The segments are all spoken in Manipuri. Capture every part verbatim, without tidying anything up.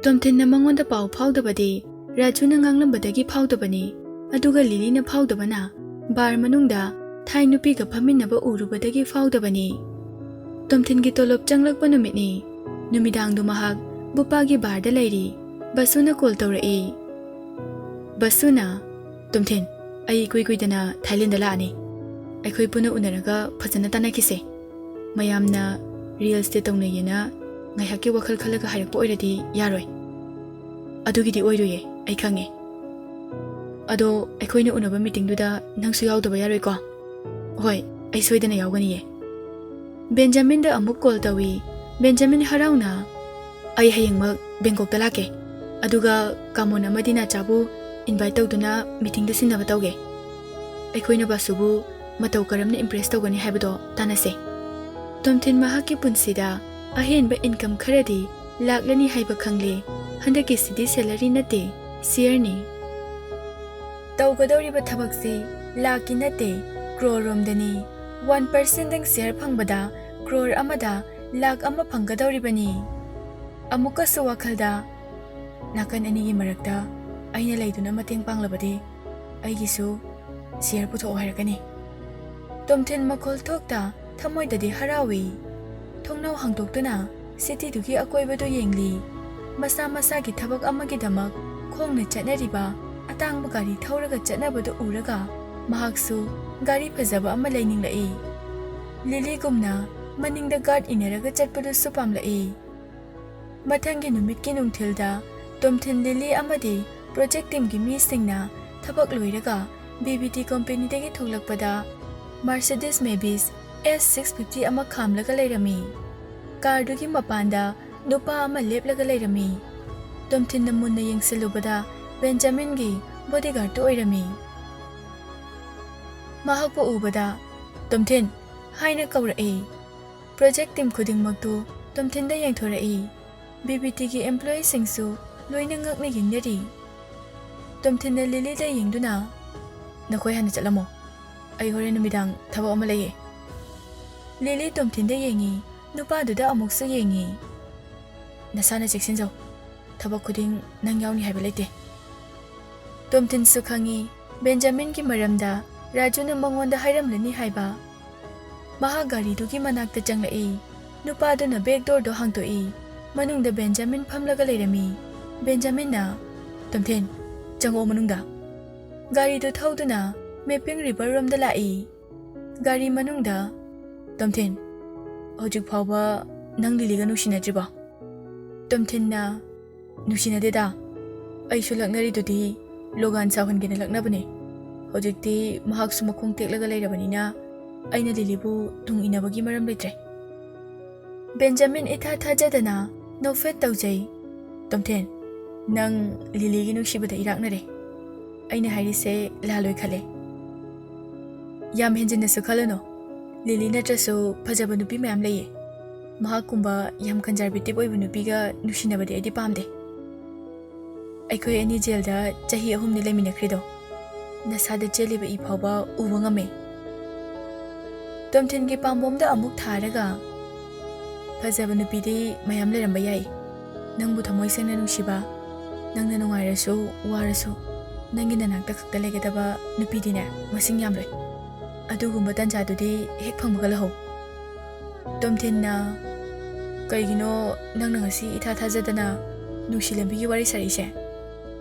ꯇꯣꯝꯊꯤꯟꯅ ꯃꯉꯣꯟꯗ ꯄꯥꯎ ꯐꯥꯎꯗꯕꯗꯤ ꯔꯥꯖꯨꯅ ꯉꯥꯡꯂꯝꯕꯗꯒꯤ ꯐꯥꯎꯗꯕꯅꯤ, ꯑꯗꯨꯒ ꯂꯤꯂꯤꯅ ꯐꯥꯎꯗꯕꯅ ꯕꯥꯔ ꯃꯅꯨꯡꯗ ꯊꯥꯏ ꯅꯨꯄꯤꯒ ꯐꯝꯃꯤꯟꯅꯕ ꯎꯔꯨꯕꯗꯒꯤ ꯐꯥꯎꯗꯕꯅꯤ꯫ ꯇꯣꯝꯊꯤꯟꯒꯤ ꯇꯣꯂꯣꯞ ꯆꯪꯂꯛꯄ ꯅꯨꯃꯤꯠꯅꯤ꯫ ꯅꯨꯃꯤꯗꯥꯡꯗꯨ ꯃꯍꯥꯛ ꯕꯨꯄꯥꯒꯤ ꯕꯥꯔꯗ ꯂꯩꯔꯤ꯫ ꯕꯁꯨꯅ ꯀꯣꯜ ꯇꯧꯔꯛꯏ꯫ ꯕꯁꯨꯅ, "ꯇꯣꯝꯊꯤꯟ, ꯑꯩ ꯏꯀꯨꯏ ꯀꯨꯏꯗꯅ ꯊꯥꯏꯂꯦꯟꯗ ꯂꯥꯛꯑꯅꯤ꯫ ꯑꯩꯈꯣꯏ ꯄꯨꯟꯅ ꯎꯅꯔꯒ ꯐꯖꯅ ꯇꯥꯟꯅꯈꯤꯁꯦ꯫ ꯃꯌꯥꯝꯅ ꯔꯤꯜꯁꯇ ꯇꯧꯅꯩꯌꯦꯅ ꯉꯥꯏꯍꯥꯛꯀꯤ ꯋꯥꯈꯜ ꯈꯜꯂꯒ ꯍꯥꯏꯔꯛꯄ ꯑꯣꯏꯔꯗꯤ ꯌꯥꯔꯣꯏ꯫ ꯑꯗꯨꯒꯤꯗꯤ ꯑꯣꯏꯔꯣꯏꯌꯦ, ꯑꯩ ꯈꯪꯉꯦ꯫ ꯑꯗꯣ ꯑꯩꯈꯣꯏꯅ ꯎꯅꯕ ꯃꯤꯇꯤꯡꯗꯨꯗ ꯅꯪꯁꯨ ꯌꯥꯎꯗꯕ ꯌꯥꯔꯣꯏꯀꯣ?" "ꯍꯣꯏ, ꯑꯩ ꯁꯣꯏꯗꯅ ꯌꯥꯎꯒꯅꯤꯌꯦ꯫" ꯕꯦꯟꯖꯥꯃꯤꯟꯗ ꯑꯃꯨꯛ ꯀꯣꯜ ꯇꯧꯏ꯫ ꯕꯦꯟꯖꯥꯃꯤꯟ ꯍꯔꯥꯎꯅ, "ꯑꯩ ꯍꯌꯦꯡꯃꯛ ꯕꯦꯡꯀꯣꯛꯇ ꯂꯥꯛꯀꯦ, ꯑꯗꯨꯒ ꯀꯥꯃꯣꯟ ꯑꯃꯗꯤ ꯅꯥꯆꯥꯕꯨ ꯏꯟꯚꯥꯏꯠ ꯇꯧꯗꯨꯅ ꯃꯤꯇꯤꯡꯗ ꯁꯤꯟꯅꯕ ꯇꯧꯒꯦ꯫ ꯑꯩꯈꯣꯏꯅ ꯕꯥꯁꯨꯕꯨ ꯃꯇꯧ ꯀꯔꯝꯅ ꯏꯝꯄ꯭ꯔꯦꯁ ꯇꯧꯒꯅꯤ ꯍꯥꯏꯕꯗꯣ ꯇꯥꯟꯅꯁꯦ꯫" ꯇꯣꯝꯊꯤꯟ ꯃꯍꯥꯛꯀꯤ ꯄꯨꯟꯁꯤꯗ ꯑꯍꯦꯟꯕ ꯏꯟꯀꯝ ꯈꯔꯗꯤ ꯂꯥꯛꯂꯅꯤ ꯍꯥꯏꯕ ꯈꯪꯂꯦ꯫ ꯍꯟꯗꯛꯀꯤꯁꯤꯗꯤ ꯁꯦꯂꯔꯤ ꯅꯠꯇꯦ, ꯁꯤꯌꯔꯅꯤ꯫ ꯇꯧꯒꯗꯧꯔꯤꯕ ꯊꯕꯛꯁꯤ ꯂꯥꯛꯀꯤ ꯅꯠꯇꯦ, ꯀ꯭ꯔꯣꯔ ꯔꯣꯝꯗꯅꯤ꯫ ꯋꯥꯟ ꯄꯥꯔꯁꯦꯟꯗꯪ ꯁꯤꯌꯔ ꯐꯪꯕꯗ ꯀ꯭ꯔꯣꯔ ꯑꯃꯗ ꯂꯥꯛ ꯑꯃ ꯐꯪꯒꯗꯧꯔꯤꯕꯅꯤ꯫ ꯑꯃꯨꯛꯀꯁꯨ ꯋꯥꯈꯜꯗ, "ꯅꯥꯀꯟ ꯑꯅꯤꯒꯤ ꯃꯔꯛꯇ ꯑꯩꯅ ꯂꯩꯗꯨꯅ ꯃꯇꯦꯡ ꯄꯥꯡꯂꯕꯗꯤ ꯑꯩꯒꯤꯁꯨ ꯁꯤꯌꯔ ꯄꯨꯊꯣꯛꯑꯣ" ꯍꯥꯏꯔꯛꯀꯅꯤ꯫ ꯇꯣꯝꯊꯤꯟ ꯃꯈꯣꯜ ꯊꯣꯛꯇ ꯊꯃꯣꯏꯗꯗꯤ ꯍꯔꯥꯎꯏ꯫ ꯊꯣꯡꯅꯥꯎ ꯍꯥꯡꯗꯣꯛꯇꯨꯅ ꯁꯤꯇꯤꯗꯨꯒꯤ ꯑꯀꯣꯏꯕꯗꯨ ꯌꯦꯡꯂꯤ꯫ ꯃꯁꯥ ꯃꯁꯥꯒꯤ ꯊꯕꯛ ꯑꯃꯒꯤꯗꯃꯛ ꯈꯣꯡꯅ ꯆꯠꯅꯔꯤꯕ, ꯑꯇꯥꯡꯕ ꯒꯥꯔꯤ ꯊꯧꯔꯒ ꯆꯠꯅꯕꯗꯨ ꯎꯔꯒ ꯃꯍꯥꯛꯁꯨ ꯒꯥꯔꯤ ꯐꯖꯕ ꯑꯃ ꯂꯩꯅꯤꯡꯂꯛꯏ꯫ ꯂꯤꯂꯤꯒꯨꯝꯅ ꯃꯅꯤꯡꯗ ꯒꯥꯔꯗ ꯏꯟꯅꯔꯒ ꯆꯠꯄꯗꯨꯁꯨ ꯄꯥꯝꯂꯛꯏ꯫ ꯃꯊꯪꯒꯤ ꯅꯨꯃꯤꯠꯀꯤ ꯅꯨꯡꯊꯤꯜꯗ ꯇꯣꯝꯊꯤꯟ, ꯂꯤꯂꯤ ꯑꯃꯗꯤ ꯄ꯭ꯔꯣꯖꯦꯛ ꯇꯤꯝꯒꯤ ꯃꯤꯁꯤꯡꯅ ꯊꯕꯛ ꯂꯣꯏꯔꯒ ꯕꯤ ꯕꯤ ꯇꯤ ꯀꯣꯝꯄꯦꯅꯤꯗꯒꯤ ꯊꯣꯛꯂꯛꯄꯗ ꯃꯥꯔꯁꯤꯗꯤꯁ ꯃꯦꯕꯤꯁ ꯑꯦꯁ ꯁꯤꯛꯁ ꯐꯤꯐꯇꯤ ꯑꯃ ꯈꯥꯝꯂꯒ ꯂꯩꯔꯝꯃꯤ꯫ ꯀꯥꯔꯗꯨꯒꯤ ꯃꯄꯥꯟꯗ ꯅꯨꯄꯥ ꯑꯃ ꯂꯦꯞꯂꯒ ꯂꯩꯔꯝꯃꯤ꯫ ꯇꯣꯝꯊꯤꯟꯅ ꯃꯨꯟꯅ ꯌꯦꯡꯁꯤꯜꯂꯨꯕꯗ ꯕꯦꯟꯖꯥꯃꯤꯟꯒꯤ ꯕꯣꯗꯤꯒꯥꯔꯗꯇꯨ ꯑꯣꯏꯔꯝꯃꯤ꯫ ꯃꯍꯥꯛꯄꯨ ꯎꯕꯗ, "ꯇꯣꯝꯊꯤꯟ" ꯍꯥꯏꯅ ꯀꯧꯔꯛꯏ꯫ ꯄ꯭ꯔꯣꯖꯦꯛ ꯇꯤꯝ ꯈꯨꯗꯤꯡꯃꯛꯇꯨ ꯇꯣꯝꯊꯤꯟꯗ ꯌꯦꯡꯊꯣꯔꯛꯏ꯫ ꯕꯤ ꯕꯤ ꯇꯤꯒꯤ ꯑꯦꯝꯄ꯭ꯂꯣꯌꯤꯁꯤꯡꯁꯨ ꯂꯣꯏꯅ ꯉꯛꯅ ꯌꯦꯡꯅꯔꯤ꯫ ꯇꯣꯝꯊꯤꯟꯅ ꯂꯤꯂꯤꯗ ꯌꯦꯡꯗꯨꯅ, ꯅꯈꯣꯏ ꯍꯥꯟꯅ ꯆꯠꯂꯝꯃꯣ꯫ ꯑꯩ ꯍꯣꯔꯦꯟ ꯅꯨꯃꯤꯗꯥꯡ ꯊꯕꯛ ꯑꯃ ꯂꯩꯌꯦ꯫ ꯂꯤꯂꯤ ꯇꯣꯝꯊꯤꯟꯗ ꯌꯦꯡꯉꯤ, ꯅꯨꯄꯥꯗꯨꯗ ꯑꯃꯨꯛꯁꯨ ꯌꯦꯡꯉꯤ꯫ ꯅꯁꯥꯅ ꯆꯦꯛꯁꯤꯟꯖꯧ꯫ ꯊꯕꯛ ꯈꯨꯗꯤꯡ ꯅꯪ ꯌꯥꯎꯅꯤ ꯍꯥꯏꯕ ꯂꯩꯇꯦ꯫ ꯇꯣꯝꯊꯤꯟꯁꯨ ꯈꯪꯉꯤ ꯕꯦꯟꯖꯥꯃꯤꯟꯒꯤ ꯃꯔꯝꯗ ꯔꯥꯖꯨꯅ ꯃꯉꯣꯟꯗ ꯍꯥꯏꯔꯝꯂꯅꯤ ꯍꯥꯏꯕ꯫ ꯃꯍꯥꯛ ꯒꯥꯔꯤꯗꯨꯒꯤ ꯃꯅꯥꯛꯇ ꯆꯪꯂꯛꯏ꯫ ꯅꯨꯄꯥꯗꯨꯅ ꯕꯦꯛ ꯗꯣꯔꯗꯣ ꯍꯥꯡꯗꯣꯛꯏ꯫ ꯃꯅꯨꯡꯗ ꯕꯦꯟꯖꯥꯃꯤꯟ ꯐꯝꯂꯒ ꯂꯩꯔꯝꯃꯤ꯫ ꯕꯦꯟꯖꯥꯃꯤꯟꯅ, "ꯇꯣꯝꯊꯤꯟ, ꯆꯪꯉꯛꯑꯣ ꯃꯅꯨꯡꯗ꯫" ꯒꯥꯔꯤꯗꯨ ꯊꯧꯗꯨꯅ ꯃꯦꯄꯤꯡ ꯔꯤꯚꯔ ꯔꯣꯝꯗ ꯂꯥꯛꯏ꯫ ꯒꯥꯔꯤ ꯃꯅꯨꯡꯗ, "ꯇꯣꯝꯊꯤꯟ, ꯍꯧꯖꯤꯛ ꯐꯥꯎꯕ ꯅꯪ ꯂꯤꯂꯤꯒ ꯅꯨꯡꯁꯤꯅꯗ꯭ꯔꯤꯕꯣ?" ꯇꯣꯝꯊꯤꯟꯅ, "ꯅꯨꯡꯁꯤꯅꯗꯦꯗ꯫ ꯑꯩꯁꯨ ꯂꯛꯅꯔꯤꯗꯨꯗꯤ ꯂꯣꯒꯥꯟ ꯁꯥꯎꯍꯟꯒꯦꯅ ꯂꯛꯅꯕꯅꯦ꯫ ꯍꯧꯖꯤꯛꯇꯤ ꯃꯍꯥꯛꯁꯨ ꯃꯈꯣꯡ ꯇꯦꯛꯂꯒ ꯂꯩꯔꯕꯅꯤꯅ ꯑꯩꯅ ꯂꯤꯂꯤꯕꯨ ꯇꯨꯡ ꯏꯟꯅꯕꯒꯤ ꯃꯔꯝ ꯂꯩꯇ꯭ꯔꯦ꯫" ꯕꯦꯟꯖꯥꯃꯤꯟ ꯏꯊꯥ ꯊꯥꯖꯗꯅ ꯅꯣꯛꯐꯦꯠ ꯇꯧꯖꯩ꯫ "ꯇꯣꯝꯊꯤꯟ, ꯅꯪ ꯂꯤꯂꯤꯒꯤ ꯅꯨꯡꯁꯤꯕꯗ ꯏꯔꯥꯛꯅꯔꯦ꯫ ꯑꯩꯅ ꯍꯥꯏꯔꯤꯁꯦ ꯂꯥꯜꯂꯣꯏ ꯈꯜꯂꯦ꯫" "ꯌꯥꯝ ꯍꯦꯟꯖꯤꯟꯅꯁꯨ ꯈꯜꯂꯅꯨ꯫ ꯂꯤꯂꯤ ꯅꯠꯇ꯭ꯔꯁꯨ ꯐꯖꯕ ꯅꯨꯄꯤ ꯃꯌꯥꯝ ꯂꯩꯌꯦ꯫ ꯃꯍꯥꯛꯀꯨꯝꯕ ꯌꯥꯝ ꯀꯟꯖꯔꯕꯦꯇꯤꯕ ꯑꯣꯏꯕ ꯅꯨꯄꯤꯒ ꯅꯨꯡꯁꯤꯅꯕꯗꯤ ꯑꯩꯗꯤ ꯄꯥꯝꯗꯦ꯫ ꯑꯩꯈꯣꯏ ꯑꯅꯤ ꯖꯦꯜꯗ ꯆꯍꯤ ꯑꯍꯨꯝꯅꯤ ꯂꯩꯃꯤꯟꯅꯈ꯭ꯔꯤꯗꯣ꯫ ꯅꯁꯥꯗ ꯆꯦꯜꯂꯤꯕ ꯏ ꯐꯥꯎꯕ ꯎꯕ ꯉꯝꯃꯦ꯫" ꯇꯣꯝꯊꯤꯟꯒꯤ ꯄꯥꯝꯕꯣꯝꯗ ꯑꯃꯨꯛ ꯊꯥꯔꯒ, "ꯐꯖꯕ ꯅꯨꯄꯤꯗꯤ ꯃꯌꯥꯝ ꯂꯩꯔꯝꯕ ꯌꯥꯏ꯫ ꯅꯪꯕꯨ ꯊꯃꯣꯏ ꯁꯦꯡꯅ ꯅꯨꯡꯁꯤꯕ, ꯅꯪꯅ ꯅꯨꯡꯉꯥꯏꯔꯁꯨ ꯋꯥꯔꯁꯨ ꯅꯪꯒꯤ ꯅꯅꯥꯛꯇ ꯈꯛꯇ ꯂꯩꯒꯗꯕ ꯅꯨꯄꯤꯗꯤꯅꯦ ꯃꯁꯤꯡ ꯌꯥꯝꯂꯣꯏ꯫ ꯑꯗꯨꯒꯨꯝꯕ ꯇꯟꯖꯥꯗꯨꯗꯤ ꯍꯦꯛ ꯐꯪꯕꯒ ꯂꯧꯍꯧ꯫" ꯇꯣꯝꯊꯤꯟꯅ, "ꯀꯩꯒꯤꯅꯣ ꯅꯪꯅ ꯉꯁꯤ ꯏꯊꯥ ꯊꯥꯖꯗꯅ ꯅꯨꯡꯁꯤ ꯂꯝꯕꯤꯒꯤ ꯋꯥꯔꯤ ꯁꯥꯔꯛꯏꯁꯦ?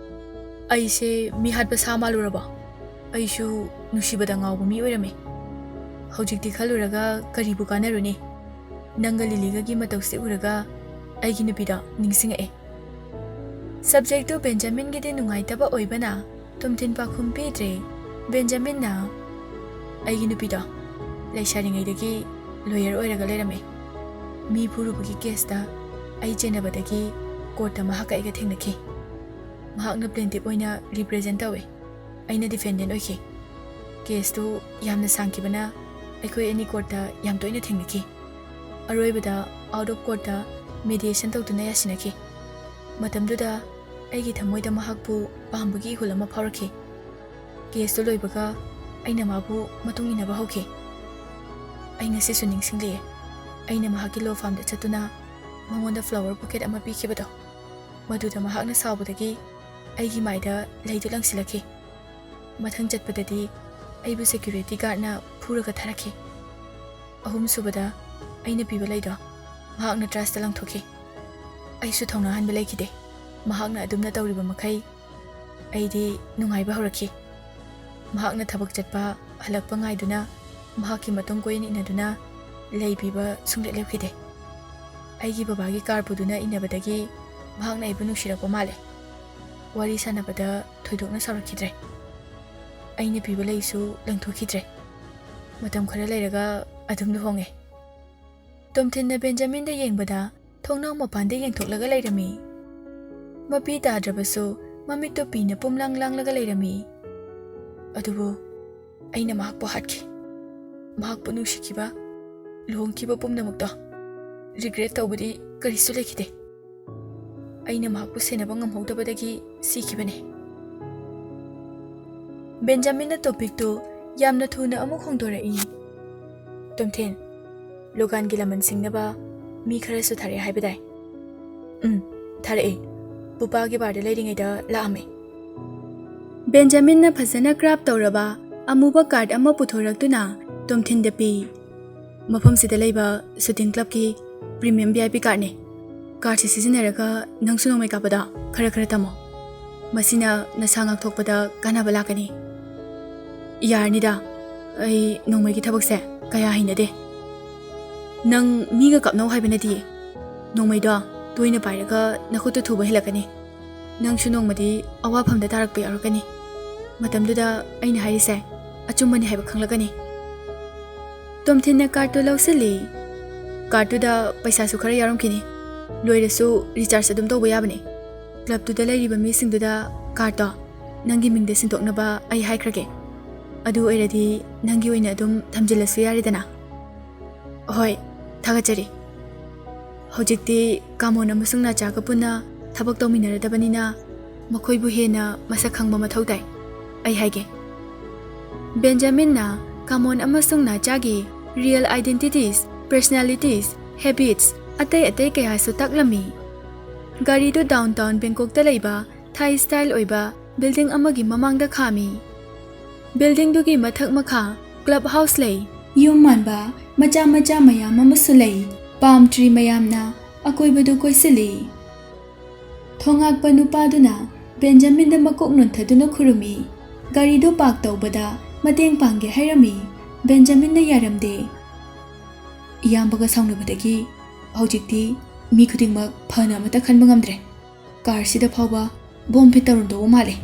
ꯑꯩꯁꯦ ꯃꯤꯍꯥꯠꯄ ꯁꯥ ꯃꯥꯜꯂꯨꯔꯕꯣ? ꯑꯩꯁꯨ ꯅꯨꯡꯁꯤꯕꯗ ꯉꯥꯎꯕ ꯃꯤ ꯑꯣꯏꯔꯝꯃꯦ꯫ ꯍꯧꯖꯤꯛꯇꯤ ꯈꯜꯂꯨꯔꯒ ꯀꯔꯤꯕꯨ ꯀꯥꯟꯅꯔꯨꯅꯤ? ꯅꯪꯒ ꯂꯤꯂꯤꯒꯒꯤ ꯃꯇꯧꯁꯤ ꯎꯔꯒ ꯑꯩꯒꯤ ꯅꯨꯄꯤꯗꯣ ꯅꯤꯡꯁꯤꯡꯉꯛꯑꯦ꯫" ꯁꯕꯖꯦꯛꯇꯨ ꯕꯦꯟꯖꯥꯃꯤꯟꯒꯤꯗꯤ ꯅꯨꯡꯉꯥꯏꯇꯕ ꯑꯣꯏꯕꯅ ꯇꯣꯝꯊꯤꯟ ꯄꯥꯎꯈꯨꯝ ꯄꯤꯗ꯭ꯔꯦ꯫ ꯕꯦꯟꯖꯥꯃꯤꯟꯅ, "ꯑꯩꯒꯤ ꯅꯨꯄꯤꯗꯣ ꯂꯩꯁꯥꯔꯤꯉꯩꯗꯒꯤ ꯂꯣꯌꯔ ꯑꯣꯏꯔꯒ ꯂꯩꯔꯝꯃꯦ꯫ ꯃꯤ ꯐꯨꯔꯨꯕꯒꯤ ꯀꯦꯁꯇ ꯑꯩ ꯆꯦꯟꯅꯕꯗꯒꯤ ꯀꯣꯔꯠꯇ ꯃꯍꯥꯛꯀ ꯑꯩꯒ ꯊꯦꯡꯅꯈꯤ꯫ ꯃꯍꯥꯛꯅ ꯄ꯭ꯂꯦꯟꯇꯤꯞ ꯑꯣꯏꯅ ꯔꯤꯄ꯭ꯔꯦꯖꯦꯟ ꯇꯧꯋꯦ꯫ ꯑꯩꯅ ꯗꯤꯐꯦꯟꯗꯦꯟ ꯑꯣꯏꯈꯤ꯫ ꯀꯦꯁꯇꯨ ꯌꯥꯝꯅ ꯁꯥꯡꯈꯤꯕꯅ ꯑꯩꯈꯣꯏ ꯑꯅꯤ ꯀꯣꯔꯠꯇ ꯌꯥꯝ ꯇꯣꯏꯅ ꯊꯦꯡꯅꯈꯤ꯫ ꯑꯔꯣꯏꯕꯗ ꯑꯥꯎꯠ ꯑꯣꯐ ꯀꯣꯔꯠꯇ ꯃꯦꯗꯤꯌꯦꯁꯟ ꯇꯧꯗꯨꯅ ꯌꯥꯁꯤꯟꯅꯈꯤ꯫ ꯃꯇꯝꯗꯨꯗ ꯑꯩꯒꯤ ꯊꯃꯣꯏꯗ ꯃꯍꯥꯛꯄꯨ ꯄꯥꯝꯕꯒꯤ ꯏꯍꯨꯜ ꯑꯃ ꯐꯥꯎꯔꯛꯈꯤ꯫ ꯀꯦꯁꯇꯨ ꯂꯣꯏꯕꯒ ꯑꯩꯅ ꯃꯥꯕꯨ ꯃꯇꯨꯡ ꯏꯟꯅꯕ ꯍꯧꯈꯤ꯫ ꯑꯩ ꯉꯁꯤꯁꯨ ꯅꯤꯡꯁꯤꯡꯂꯛꯑꯦ, ꯑꯩꯅ ꯃꯍꯥꯛꯀꯤ ꯂꯣ ꯐꯥꯝꯗ ꯆꯠꯇꯨꯅ ꯃꯉꯣꯟꯗ ꯐ꯭ꯂꯥꯋꯔ ꯕꯨꯀꯦꯠ ꯑꯃ ꯄꯤꯈꯤꯕꯗꯣ꯫ ꯃꯗꯨꯗ ꯃꯍꯥꯛꯅ ꯁꯥꯎꯕꯗꯒꯤ ꯑꯩꯒꯤ ꯃꯥꯏꯗ ꯂꯩꯗꯨ ꯂꯪꯁꯤꯜꯂꯛꯈꯤ꯫ ꯃꯊꯪ ꯆꯠꯄꯗꯗꯤ ꯑꯩꯕꯨ ꯁꯦꯀ꯭ꯌꯨꯔꯤꯇꯤ ꯒꯥꯔꯗꯅ ꯐꯨꯔꯒ ꯊꯥꯔꯛꯈꯤ꯫ ꯑꯍꯨꯝꯁꯨꯕꯗ ꯑꯩꯅ ꯄꯤꯕ ꯂꯩꯗꯣ ꯃꯍꯥꯛꯅ ꯇ꯭ꯔꯥꯁꯇ ꯂꯪꯊꯣꯛꯈꯤ꯫ ꯑꯩꯁꯨ ꯊꯧꯅꯥ ꯍꯟꯕ ꯂꯩꯈꯤꯗꯦ꯫ ꯃꯍꯥꯛꯅ ꯑꯗꯨꯝꯅ ꯇꯧꯔꯤꯕ ꯃꯈꯩ ꯑꯩꯗꯤ ꯅꯨꯡꯉꯥꯏꯕ ꯍꯧꯔꯛꯈꯤ꯫ ꯃꯍꯥꯛꯅ ꯊꯕꯛ ꯆꯠꯄ ꯍꯜꯂꯛꯄ ꯉꯥꯏꯗꯨꯅ ꯃꯍꯥꯛꯀꯤ ꯃꯇꯨꯡ ꯀꯣꯏꯅ ꯏꯟꯅꯗꯨꯅ ꯂꯩ ꯄꯤꯕ ꯁꯨꯡꯂꯦꯞ ꯂꯦꯞꯈꯤꯗꯦ꯫ ꯑꯩꯒꯤ ꯕꯕꯥꯒꯤ ꯀꯥꯔ ꯄꯨꯗꯨꯅ ꯏꯟꯅꯕꯗꯒꯤ ꯃꯍꯥꯛꯅ ꯑꯩꯕꯨ ꯅꯨꯡꯁꯤꯔꯛꯄ ꯃꯥꯜꯂꯦ꯫ ꯋꯥꯔꯤ ꯁꯥꯟꯅꯕꯗ ꯊꯣꯏꯗꯣꯛꯅ ꯁꯥꯎꯔꯛꯈꯤꯗ꯭ꯔꯦ꯫ ꯑꯩꯅ ꯄꯤꯕ ꯂꯩꯁꯨ ꯂꯪꯊꯣꯛꯈꯤꯗ꯭ꯔꯦ꯫ ꯃꯇꯝ ꯈꯔ ꯂꯩꯔꯒ ꯑꯗꯨꯝ ꯂꯨꯍꯣꯡꯉꯦ꯫ ꯇꯣꯝꯊꯤꯟꯅ ꯕꯦꯟꯖꯥꯃꯤꯟꯗ ꯌꯦꯡꯕꯗ ꯊꯣꯡꯅꯥꯎ ꯃꯄꯥꯟꯗ ꯌꯦꯡꯊꯣꯛꯂꯒ ꯂꯩꯔꯝꯃꯤ꯫ ꯃꯄꯤ ꯇꯥꯗ꯭ꯔꯕꯁꯨ ꯃꯃꯤꯠꯇꯣ ꯄꯤꯅ ꯄꯨꯝꯂꯥꯡ ꯂꯥꯡꯂꯒ ꯂꯩꯔꯝꯃꯤ꯫ ꯑꯗꯨꯕꯨ ꯑꯩꯅ ꯃꯍꯥꯛꯄꯨ ꯍꯥꯠꯈꯤ꯫ ꯃꯍꯥꯛꯄꯨ ꯅꯨꯡꯁꯤꯈꯤꯕ, ꯂꯨꯍꯣꯡꯈꯤꯕ ꯄꯨꯝꯅꯃꯛꯇꯣ ꯔꯤꯒ꯭ꯔꯦꯠ ꯇꯧꯕꯗꯤ ꯀꯔꯤꯁꯨ ꯂꯩꯈꯤꯗꯦ꯫ ꯑꯩꯅ ꯃꯍꯥꯛꯄꯨ ꯁꯦꯟꯅꯕ ꯉꯝꯍꯧꯗꯕꯗꯒꯤ ꯁꯤꯈꯤꯕꯅꯦ꯫ ꯕꯦꯟꯖꯥꯃꯤꯟꯅ ꯇꯣꯄꯤꯛꯇꯨ ꯌꯥꯝꯅ ꯊꯨꯅ ꯑꯃꯨꯛ ꯍꯣꯡꯗꯣꯔꯛꯏ꯫ ꯇꯣꯝꯊꯤꯟ, ꯂꯣꯒꯥꯟꯒꯤ ꯂꯃꯟ ꯁꯤꯡꯅꯕ ꯃꯤ ꯈꯔꯁꯨ ꯊꯥꯔꯛꯑꯦ ꯍꯥꯏꯕꯗꯥꯏ? ꯎꯝ, ꯊꯥꯔꯛꯑꯦ꯫ ꯄꯨꯄꯥꯒꯤ ꯕꯥꯔꯗ ꯂꯩꯔꯤꯉꯩꯗ ꯂꯥꯛꯑꯝꯃꯦ꯫ ꯕꯦꯟꯖꯥꯃꯤꯟꯅ ꯐꯖꯅ ꯀ꯭ꯔꯥꯐ ꯇꯧꯔꯕ ꯑꯃꯨꯕ ꯀꯥꯔꯗ ꯑꯃ ꯄꯨꯊꯣꯔꯛꯇꯨꯅ ꯇꯣꯝꯊꯤꯟꯗ ꯄꯤ꯫ ꯃꯐꯝꯁꯤꯗ ꯂꯩꯕ ꯁꯨꯇꯤꯡ ꯀ꯭ꯂꯕꯀꯤ ꯄ꯭ꯔꯤꯃꯤꯌꯝ ꯚꯤ ꯑꯥꯏ ꯄꯤ ꯀꯥꯔꯗꯅꯦ꯫ ꯀꯥꯔꯗꯁꯤ ꯁꯤꯖꯤꯟꯅꯔꯒ ꯅꯪꯁꯨ ꯅꯣꯡꯃꯩ ꯀꯥꯞꯄꯗ ꯈꯔ ꯈꯔ ꯇꯝꯃꯣ꯫ ꯃꯁꯤꯅ ꯅꯁꯥ ꯉꯥꯛꯊꯣꯛꯄꯗ ꯀꯥꯟꯅꯕ ꯂꯥꯛꯀꯅꯤ꯫ ꯌꯥꯔꯅꯤꯗ, ꯑꯩ ꯅꯣꯡꯃꯩꯒꯤ ꯊꯕꯛꯁꯦ ꯀꯌꯥ ꯍꯩꯅꯗꯦ꯫ ꯅꯪ ꯃꯤꯒ ꯀꯥꯞꯅꯧ ꯍꯥꯏꯕ ꯅꯠꯇꯤꯌꯦ꯫ ꯅꯣꯡꯃꯩꯗꯣ ꯇꯣꯏꯅ ꯄꯥꯏꯔꯒ ꯅꯈꯨꯠꯇ ꯊꯨꯕ ꯍꯦꯜꯂꯛꯀꯅꯤ꯫ ꯅꯪꯁꯨ ꯅꯣꯡꯃꯗꯤ ꯑꯋꯥꯐꯝꯗ ꯇꯥꯔꯛꯄ ꯌꯥꯎꯔꯛꯀꯅꯤ꯫ ꯃꯇꯝꯗꯨꯗ ꯑꯩꯅ ꯍꯥꯏꯔꯤꯁꯦ ꯑꯆꯨꯝꯕꯅꯤ ꯍꯥꯏꯕ ꯈꯪꯂꯛꯀꯅꯤ꯫ ꯇꯣꯝꯊꯤꯟꯅ ꯀꯥꯔꯠꯇꯨ ꯂꯧꯁꯤꯜꯂꯤ꯫ ꯀꯥꯔꯠꯇꯨꯗ ꯄꯩꯁꯥꯁꯨ ꯈꯔ ꯌꯥꯎꯔꯝꯈꯤꯅꯤ꯫ ꯂꯣꯏꯔꯁꯨ ꯔꯤꯆꯥꯔꯖ ꯑꯗꯨꯝ ꯇꯧꯕ ꯌꯥꯕꯅꯤ꯫ ꯀ꯭ꯂꯕꯇꯨꯗ ꯂꯩꯔꯤꯕ ꯃꯤꯁꯤꯡꯗꯨꯗ ꯀꯥꯔꯠꯇꯣ ꯅꯪꯒꯤ ꯃꯤꯡꯗ ꯁꯤꯟꯗꯣꯛꯅꯕ ꯑꯩ ꯍꯥꯏꯈ꯭ꯔꯒꯦ꯫ ꯑꯗꯨ ꯑꯣꯏꯔꯗꯤ ꯅꯪꯒꯤ ꯑꯣꯏꯅ ꯑꯗꯨꯝ ꯊꯝꯖꯤꯜꯂꯁꯨ ꯌꯥꯔꯦꯗꯅ꯫ ꯍꯣꯏ, ꯊꯥꯒꯠꯆꯔꯤ꯫ ꯍꯧꯖꯤꯛꯇꯤ ꯀꯥꯃꯣꯟ ꯑꯃꯁꯨꯡ ꯅꯥꯆꯥꯒ ꯄꯨꯟꯅ ꯊꯕꯛ ꯇꯧꯃꯤꯟꯅꯔꯗꯕꯅꯤꯅ ꯃꯈꯣꯏꯕꯨ ꯍꯦꯟꯅ ꯃꯁꯛ ꯈꯪꯕ ꯃꯊꯧ ꯇꯥꯏ꯫ ꯑꯩ ꯍꯥꯏꯒꯦ, ꯕꯦꯟꯖꯥꯃꯤꯟꯅ ꯀꯥꯃꯣꯟ ꯑꯃꯁꯨꯡ ꯅꯥꯆꯥꯒꯤ real identities, personalities, habits, ꯑꯇꯩ ꯑꯇꯩ ꯀꯌꯥꯁꯨ ꯇꯥꯛꯂꯝꯃꯤ꯫ ꯒꯥꯔꯤꯗꯨ downtown ꯕꯦꯡꯀꯣꯛꯇ ꯂꯩꯕ Thai style ꯑꯣꯏꯕ building ꯑꯃꯒꯤ ꯃꯃꯥꯡꯗ ꯈꯥꯝꯃꯤ꯫ Buildingꯗꯨꯒꯤ ꯃꯊꯛ ꯃꯈꯥ club house ꯂꯩ꯫ ꯌꯨꯝ ꯃꯥꯟꯕ ꯃꯆꯥ ꯃꯆꯥ ꯃꯌꯥꯝ ꯑꯃꯁꯨ ꯂꯩ꯫ Palm tree ꯃꯌꯥꯝꯅ ꯑꯀꯣꯏꯕꯗꯨ ꯀꯣꯏꯁꯤꯜꯂꯤ꯫ ꯊꯣꯡꯉꯥꯛꯄ ꯅꯨꯄꯥꯗꯨꯅ ꯕꯦꯟꯖꯥꯃꯤꯟꯗ ꯃꯀꯣꯛ ꯅꯣꯟꯊꯗꯨꯅ ꯈꯨꯔꯨꯝꯃꯤ꯫ ꯒꯥꯔꯤꯗꯨ park ꯇꯧꯕꯗ ꯃꯇꯦꯡ ꯄꯥꯡꯒꯦ ꯍꯥꯏꯔꯝꯃꯤ꯫ ꯕꯦꯟꯖꯥꯃꯤꯟꯅ ꯌꯥꯔꯝꯗꯦ꯫ ꯏꯌꯥꯝꯕꯒ ꯁꯥꯎꯅꯕꯗꯒꯤ ꯍꯧꯖꯤꯛꯇꯤ ꯃꯤ ꯈꯨꯗꯤꯡꯃꯛ ꯐꯅ ꯑꯃꯠꯇ ꯈꯟꯕ ꯉꯝꯗ꯭ꯔꯦ꯫ Carꯁꯤꯗ ꯐꯥꯎꯕ bomb fit ꯇꯧꯔꯝꯗꯧꯕ ꯃꯥꯜꯂꯦ꯫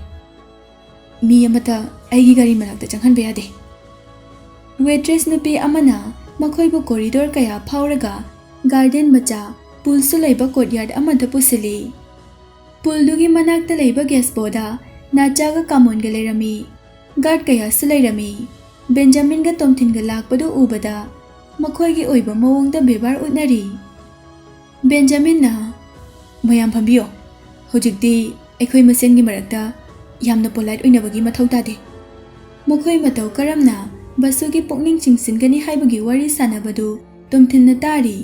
ꯃꯤ ꯑꯃꯠꯇ ꯑꯩꯒꯤ ꯒꯥꯔꯤ ꯃꯅꯥꯛꯇ ꯆꯪꯍꯟꯕ ꯌꯥꯗꯦ꯫ Waitress ꯅꯨꯄꯤ ꯑꯃꯅ ꯃꯈꯣꯏꯕꯨ corridor ꯀꯌꯥ ꯐꯥꯎꯔꯒ garden ꯃꯆꯥ, poolꯁꯨ ꯂꯩꯕ courtyard ꯑꯃꯗ ꯄꯨꯁꯤꯜꯂꯤ꯫ Poolꯗꯨꯒꯤ ꯃꯅꯥꯛꯇ ꯂꯩꯕ gazeboꯗ ꯅꯥꯆꯥꯒ ꯀꯥꯃꯣꯟꯒ ꯂꯩꯔꯝꯃꯤ꯫ Guard ꯀꯌꯥꯁꯨ ꯂꯩꯔꯝꯃꯤ꯫ ꯕꯦꯟꯖꯥꯃꯤꯟꯒ ꯇꯣꯝꯊꯤꯟꯒ ꯂꯥꯛꯄꯗꯨ ꯎꯕꯗ ꯃꯈꯣꯏꯒꯤ ꯑꯣꯏꯕ ꯃꯑꯣꯡꯗ ꯕꯦꯕꯥꯔ ꯎꯠꯅꯔꯤ꯫ ꯕꯦꯟꯖꯥꯃꯤꯟꯅ, "ꯃꯌꯥꯝ ꯐꯝꯕꯤꯌꯣ꯫ ꯍꯧꯖꯤꯛꯇꯤ ꯑꯩꯈꯣꯏ ꯃꯁꯦꯟꯒꯤ ꯃꯔꯛꯇ ꯌꯥꯝꯅ polite ꯑꯣꯏꯅꯕꯒꯤ ꯃꯊꯧ ꯇꯥꯗꯦ꯫" ꯃꯈꯣꯏ ꯃꯇꯧ ꯀꯔꯝꯅ ꯕꯁꯨꯒꯤ ꯄꯨꯛꯅꯤꯡ ꯆꯤꯡꯁꯤꯟꯒꯅꯤ ꯍꯥꯏꯕꯒꯤ ꯋꯥꯔꯤ ꯁꯥꯟꯅꯕꯗꯨ ꯇꯣꯝꯊꯤꯟꯅ ꯇꯥꯔꯤ꯫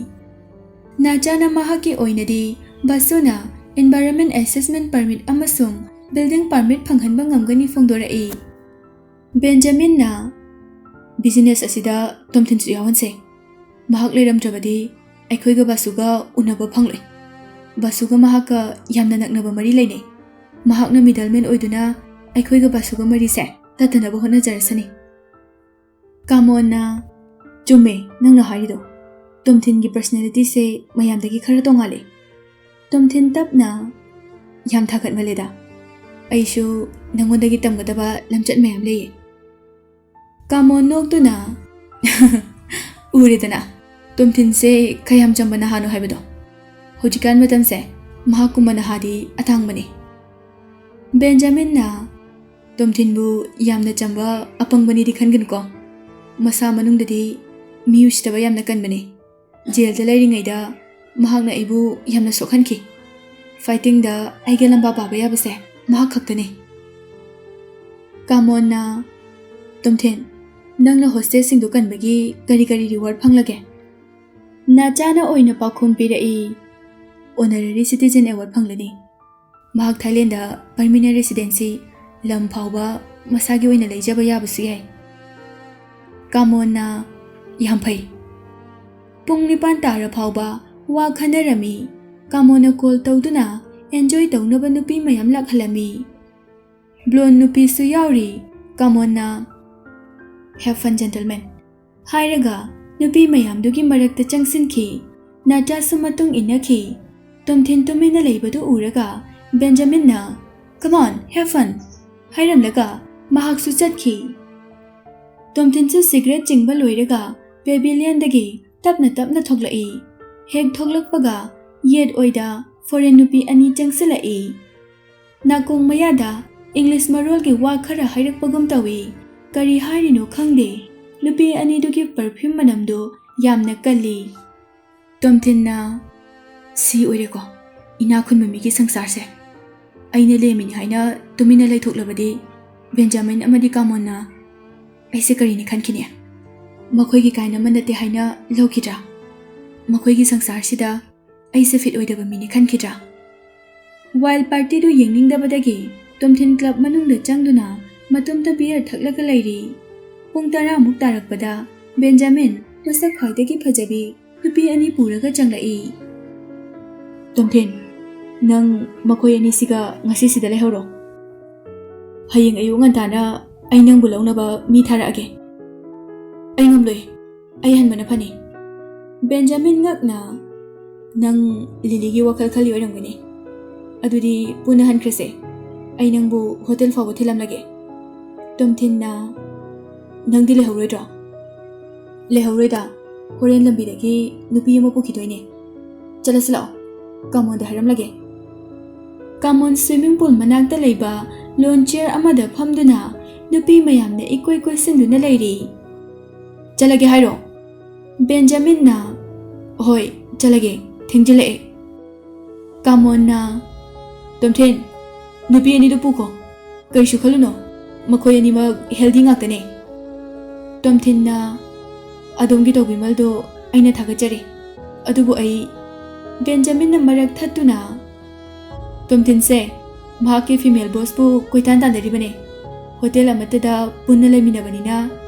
ꯅꯥꯆꯥꯅ ꯃꯍꯥꯛꯀꯤ ꯑꯣꯏꯅꯗꯤ ꯕꯁꯨꯅ environment assessment permit ꯑꯃꯁꯨꯡ building permit ꯐꯪꯍꯟꯕ ꯉꯝꯒꯅꯤ ꯐꯣꯡꯗꯣꯔꯛꯏ꯫ ꯕꯦꯟꯖꯥꯃꯤꯟꯅ, "Business ꯑꯁꯤꯗ ꯇꯣꯝꯊꯤꯟꯁꯨ ꯌꯥꯎꯍꯟꯁꯦ꯫ ꯃꯍꯥꯛ ꯂꯩꯔꯝꯗ꯭ꯔꯕꯗꯤ ꯑꯩꯈꯣꯏꯒ ꯕꯁꯨꯒ ꯎꯅꯕ ꯐꯪꯂꯣꯏ꯫ ꯕꯁꯨꯒ ꯃꯍꯥꯛꯀ ꯌꯥꯝꯅ ꯅꯛꯅꯕ ꯃꯔꯤ ꯂꯩꯅꯩ꯫ ꯃꯍꯥꯛꯅ middleman ꯑꯣꯏꯗꯨꯅ ꯑꯩꯈꯣꯏꯒ ꯕꯁꯨꯒ ꯃꯔꯤꯁꯦ ꯇꯠꯇꯅꯕ ꯍꯣꯠꯅꯖꯔꯁꯅꯤ꯫" ꯀꯥꯃꯣꯟꯅ, "ꯆꯨꯝꯃꯦ ꯅꯪꯅ ꯍꯥꯏꯔꯤꯗꯣ꯫ ꯇꯣꯝꯊꯤꯟꯒꯤ personalityꯁꯦ ꯃꯌꯥꯝꯗꯒꯤ ꯈꯔ ꯇꯣꯡꯉꯥꯜꯂꯦ꯫" ꯇꯣꯝꯊꯤꯟ ꯇꯞꯅ, "ꯌꯥꯝ ꯊꯥꯒꯠꯃꯜꯂꯦꯗ꯫ ꯑꯩꯁꯨ ꯅꯪꯉꯣꯟꯗꯒꯤ ꯇꯝꯒꯗꯕ ꯂꯝꯆꯠ ꯃꯌꯥꯝ ꯂꯩꯌꯦ꯫" ꯀꯥꯃꯣꯟ ꯅꯣꯛꯇꯨꯅ, "ꯎꯔꯦꯗꯅ, ꯇꯣꯝꯊꯤꯟꯁꯦ ꯀꯌꯥꯝ ꯆꯝꯕ ꯅꯍꯥꯅꯣ ꯍꯥꯏꯕꯗꯣ꯫ ꯍꯧꯖꯤꯛꯀꯥꯟ ꯃꯇꯝꯁꯦ ꯃꯍꯥꯛꯀꯨꯝꯕ ꯅꯍꯥꯗꯤ ꯑꯇꯥꯡꯕꯅꯦ꯫" ꯕꯦꯟꯖꯥꯃꯤꯟꯅ, "ꯇꯣꯝꯊꯤꯟꯕꯨ ꯌꯥꯝꯅ ꯆꯝꯕ ꯑꯄꯪꯕꯅꯤꯗꯤ ꯈꯟꯒꯅꯨꯀꯣ꯫ ꯃꯁꯥ ꯃꯅꯨꯡꯗꯗꯤ ꯃꯤ ꯎꯁꯤꯠꯇꯕ ꯌꯥꯝꯅ ꯀꯟꯕꯅꯦ꯫ Jailꯗ ꯂꯩꯔꯤꯉꯩꯗ ꯃꯍꯥꯛꯅ ꯑꯩꯕꯨ ꯌꯥꯝꯅ ꯁꯣꯛꯍꯟꯈꯤ꯫ Fightingꯗ ꯑꯩꯒ ꯂꯝꯕꯥ ꯄꯥꯕ ꯌꯥꯕꯁꯦ ꯃꯍꯥꯛ ꯈꯛꯇꯅꯤ꯫" ꯀꯥꯃꯣꯟꯅ, ꯇꯣꯝꯊꯤꯟ, ꯅꯪꯅ ꯍꯣꯁꯇꯦꯁꯁꯤꯡꯗꯨ ꯀꯟꯕꯒꯤ ꯀꯔꯤ ꯀꯔꯤ ꯔꯤꯋꯥꯔꯗ ꯐꯪꯂꯒꯦ? ꯅꯥꯆꯥꯅ ꯑꯣꯏꯅ ꯄꯥꯎꯈꯨꯝ ꯄꯤꯔꯛꯏ, "ꯑꯣꯅꯔꯔꯤ ꯁꯤꯇꯤꯖꯦꯟ ꯑꯦꯋꯥꯔꯗ ꯐꯪꯂꯅꯤ꯫ ꯃꯍꯥꯛ ꯊꯥꯏꯂꯦꯟꯗ ꯄꯔꯃꯤꯅꯦꯟ ꯔꯦꯁꯤꯗꯦꯟꯁꯤ, ꯂꯝ ꯐꯥꯎꯕ ꯃꯁꯥꯒꯤ ꯑꯣꯏꯅ ꯂꯩꯖꯕ ꯌꯥꯕꯁꯨ ꯌꯥꯏ"꯫ ꯀꯥꯃꯣꯟꯅ, "ꯌꯥꯝ ꯐꯩ"꯫ ꯄꯨꯡ ꯅꯤꯄꯥꯟ ꯇꯥꯔ ꯐꯥꯎꯕ ꯋꯥ ꯈꯟꯅꯔꯝꯃꯤ꯫ ꯀꯥꯃꯣꯟꯅ ꯀꯣꯜ ꯇꯧꯗꯨꯅ ꯑꯦꯟꯖꯣꯏ ꯇꯧꯅꯕ ꯅꯨꯄꯤ ꯃꯌꯥꯝ ꯂꯥꯛꯍꯜꯂꯝꯃꯤ꯫ ꯕ꯭ꯂꯣꯟ ꯅꯨꯄꯤꯁꯨ ꯌꯥꯎꯔꯤ꯫ ꯀꯥꯃꯣꯟꯅ, "Have fun, gentlemen" ꯍꯥꯏꯔꯒ ꯅꯨꯄꯤ ꯃꯌꯥꯝꯗꯨꯒꯤ ꯃꯔꯛꯇ ꯆꯪꯁꯤꯟꯈꯤ꯫ ꯅꯥꯆꯥꯁꯨ ꯃꯇꯨꯡ ꯏꯟꯅꯈꯤ꯫ ꯇꯣꯝꯊꯤꯟ ꯇꯨꯃꯤꯟꯅ ꯂꯩꯕꯗꯨ ꯎꯔꯒ ꯕꯦꯟꯖꯥꯃꯤꯟꯅ, "Come on, have fun" ꯍꯥꯏꯔꯝꯂꯒ ꯃꯍꯥꯛꯁꯨ ꯆꯠꯈꯤ꯫ ꯇꯣꯝꯊꯤꯟꯁꯨ ꯁꯤꯒꯔꯦꯠ ꯆꯤꯡꯕ ꯂꯣꯏꯔꯒ ꯄꯦꯚꯤꯂꯤꯌꯟꯗꯒꯤ ꯇꯞꯅ ꯇꯞꯅ ꯊꯣꯛꯂꯛꯏ꯫ ꯍꯦꯛ ꯊꯣꯛꯂꯛꯄꯒ ꯌꯦꯠ ꯑꯣꯏꯗ ꯐꯣꯔꯦꯟ ꯅꯨꯄꯤ ꯑꯅꯤ ꯆꯪꯁꯤꯜꯂꯛꯏ꯫ ꯅꯥꯀꯣꯡ ꯃꯌꯥꯗ ꯏꯪꯂꯤꯁ ꯃꯔꯣꯜꯒꯤ ꯋꯥ ꯈꯔ ꯍꯥꯏꯔꯛꯄꯒꯨꯝ ꯇꯧꯏ꯫ ꯀꯔꯤ ꯍꯥꯏꯔꯤꯅꯣ ꯈꯪꯗꯦ꯫ ꯅꯨꯄꯤ ꯑꯅꯤꯗꯨꯒꯤ ꯄꯔꯐ꯭ꯌꯨꯝ ꯃꯅꯝꯗꯨ ꯌꯥꯝꯅ ꯀꯜꯂꯤ꯫ ꯇꯣꯝꯊꯤꯟꯅ, "ꯁꯤ ꯑꯣꯏꯔꯦꯀꯣ, ꯏꯅꯥꯛ ꯈꯨꯟꯕ ꯃꯤꯒꯤ ꯁꯪꯁꯥꯔꯁꯦ꯫ ꯑꯩꯅ ꯂꯦꯝꯃꯤꯅꯤ ꯍꯥꯏꯅ ꯇꯨꯃꯤꯟꯅ ꯂꯩꯊꯣꯛꯂꯕꯗꯤ ꯕꯦꯟꯖꯥꯃꯤꯟ ꯑꯃꯗꯤ ꯀꯥꯃꯣꯟꯅ ꯑꯩꯁꯦ ꯀꯔꯤꯅꯤ ꯈꯟꯈꯤꯅꯤ? ꯃꯈꯣꯏꯒꯤ ꯀꯥꯏꯅ ꯑꯃ ꯅꯠꯇꯦ ꯍꯥꯏꯅ ꯂꯧꯈꯤꯗ꯭ꯔꯥ? ꯃꯈꯣꯏꯒꯤ ꯁꯪꯁꯥꯔꯁꯤꯗ ꯑꯩꯁꯦ ꯐꯤꯠ ꯑꯣꯏꯗꯕ ꯃꯤꯅꯤ ꯈꯟꯈꯤꯗ꯭ꯔꯥ?" ꯋꯥꯏꯜ ꯄꯥꯔꯇꯤꯗꯨ ꯌꯦꯡꯅꯤꯡꯗꯕꯗꯒꯤ ꯇꯣꯝꯊꯤꯟ ꯀ꯭ꯂꯕ ꯃꯅꯨꯡꯗ ꯆꯪꯗꯨꯅ ꯃꯇꯣꯝꯇ ꯕꯤꯌꯔ ꯊꯛꯂꯒ ꯂꯩꯔꯤ꯫ ꯄꯨꯡ ꯇꯔꯥꯃꯨꯛ ꯇꯥꯔꯛꯄꯗ ꯕꯦꯟꯖꯥꯃꯤꯟ ꯃꯁꯛ ꯈ꯭ꯋꯥꯏꯗꯒꯤ ꯐꯖꯕꯤ ꯅꯨꯄꯤ ꯑꯅꯤ ꯄꯨꯔꯒ ꯆꯪꯂꯛꯏ꯫ "ꯇꯣꯝꯊꯤꯟ, ꯅꯪ ꯃꯈꯣꯏ ꯑꯅꯤꯁꯤꯒ ꯉꯁꯤꯁꯤꯗ ꯂꯩꯍꯧꯔꯣ꯫ ꯍꯌꯦꯡ ꯑꯌꯨꯛ ꯉꯟꯇꯥꯅ ꯑꯩ ꯅꯪꯕꯨ ꯂꯧꯅꯕ ꯃꯤ ꯊꯥꯔꯛꯑꯒꯦ"꯫ "ꯑꯩ ꯉꯝꯂꯣꯏ꯫ ꯑꯩ ꯍꯟꯕꯅ ꯐꯅꯤ"꯫ ꯕꯦꯟꯖꯥꯃꯤꯟ ꯉꯛꯅ, "ꯅꯪ ꯂꯤꯂꯤꯒꯤ ꯋꯥꯈꯜ ꯈꯜꯂꯤ ꯑꯣꯏꯔꯝꯒꯅꯤ꯫ ꯑꯗꯨꯗꯤ ꯄꯨꯟꯅ ꯍꯟꯈ꯭ꯔꯁꯦ꯫ ꯑꯩ ꯅꯪꯕꯨ ꯍꯣꯇꯦꯜ ꯐꯥꯎꯕ ꯊꯤꯜꯂꯝꯂꯒꯦ"꯫ ꯇꯣꯝꯊꯤꯟꯅ, "ꯅꯪꯗꯤ ꯂꯩꯍꯧꯔꯣꯏꯗ꯭ꯔꯣ?" "ꯂꯩꯍꯧꯔꯣꯏꯗ꯫ ꯍꯣꯔꯦꯟ ꯂꯝꯕꯤꯗꯒꯤ ꯅꯨꯄꯤ ꯑꯃ ꯄꯨꯈꯤꯗꯣꯏꯅꯦ꯫ ꯆꯠꯂꯁꯤ ꯂꯥꯛꯑꯣ꯫ ꯀꯥꯃꯣꯟꯗ ꯍꯥꯏꯔꯝꯂꯒꯦ"꯫ ꯀꯥꯃꯣꯟ ꯁ꯭ꯋꯤꯃꯤꯡ ꯄꯨꯜ ꯃꯅꯥꯛꯇ ꯂꯩꯕ ꯂꯣꯟ ꯆꯤꯌꯔ ꯑꯃꯗ ꯐꯝꯗꯨꯅ ꯅꯨꯄꯤ ꯃꯌꯥꯝꯅ ꯏꯀꯣꯏ ꯀꯣꯏꯁꯤꯟꯗꯨꯅ ꯂꯩꯔꯤ꯫ "ꯆꯠꯂꯒꯦ ꯍꯥꯏꯔꯣ?" ꯕꯦꯟꯖꯥꯃꯤꯟꯅ, "ꯍꯣꯏ, ꯆꯠꯂꯒꯦ꯫ ꯊꯦꯡꯖꯤꯜꯂꯛꯑꯦ"꯫ ꯀꯥꯃꯣꯟꯅ, "ꯇꯣꯝꯊꯤꯟ, ꯅꯨꯄꯤ ꯑꯅꯤꯗꯨ ꯄꯨꯈꯣ꯫ ꯀꯔꯤꯁꯨ ꯈꯜꯂꯨꯅꯣ꯫ ꯃꯈꯣꯏ ꯑꯅꯤꯃꯛ healthy ꯉꯥꯛꯇꯅꯦ꯫ ꯇꯣꯝꯊꯤꯟꯅ, "ꯑꯗꯣꯝꯒꯤ ꯇꯧꯕꯤꯃꯜꯗꯣ ꯑꯩꯅ ꯊꯥꯒꯠꯆꯔꯤ, ꯑꯗꯨꯕꯨ ꯑꯩ," ꯕꯦꯟꯖꯥꯃꯤꯟꯅ ꯃꯔꯛ ꯊꯠꯇꯨꯅ, "ꯇꯣꯝꯊꯤꯟꯁꯦ ꯃꯍꯥꯛꯀꯤ female bossꯄꯨ ꯀꯣꯏꯇꯥꯟ ꯇꯥꯟꯅꯔꯤꯕꯅꯦ꯫ ꯍꯣꯇꯦꯜ ꯑꯃꯠꯇꯗ ꯄꯨꯟꯅ ꯂꯩꯃꯤꯟꯅꯕꯅꯤꯅ